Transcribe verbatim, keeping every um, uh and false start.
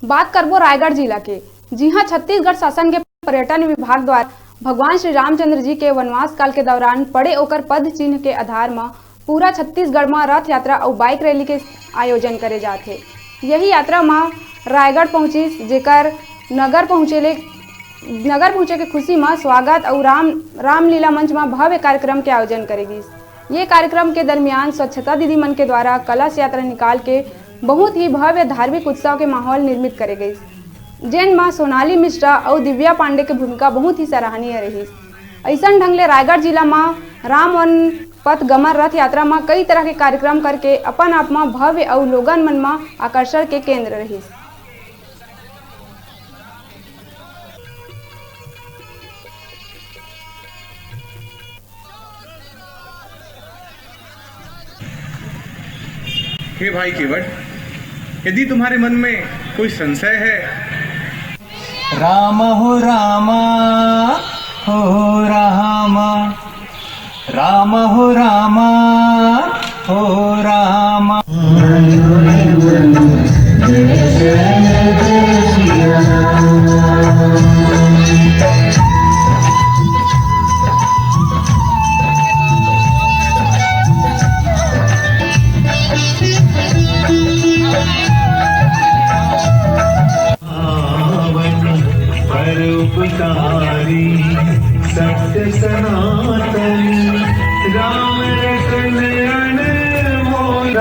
बात करबो रायगढ़ जिला के, जिहां छत्तीसगढ़ शासन के पर्यटन विभाग द्वारा भगवान श्री रामचंद्र जी के वनवास काल के दौरान पड़े ओकर पद चिन्ह के आधार म पूरा छत्तीसगढ़ म रथ यात्रा अउ बाइक रैली के आयोजन करे जात हे। यही यात्रा म रायगढ़ पहुंचिस, जेकर नगर पहुंचे ले नगर पहुंचे के खुशी म स्वागत अउ राम रामलीला मंच म भव्य कार्यक्रम के आयोजन करे गिस। ये कार्यक्रम के दरमियान स्वच्छता दीदी मन के द्वारा कलश यात्रा निकाल के बहुत ही भव्य धार्मिक उत्सव के माहौल निर्मित करे गइस, जेन म सोनाली मिश्रा अउ दिव्या पांडे के भूमिका बहुत ही सराहनीय रहिस। अइसन ढंग ले रायगढ़ जिला म राम वन पथ गमन रथ यात्रा म कई तरह के कार्यक्रम करके अपन आप म भव्य अउ लोगन मन म आकर्षण के केंद्र रहिस। हे भाई केवट, यदि तुम्हारे मन में कोई संशय है, राम हो राम हो राम, राम हो राम हो राम। पावन परोपकारी सत्य सनातन, राम रतन अनमोल।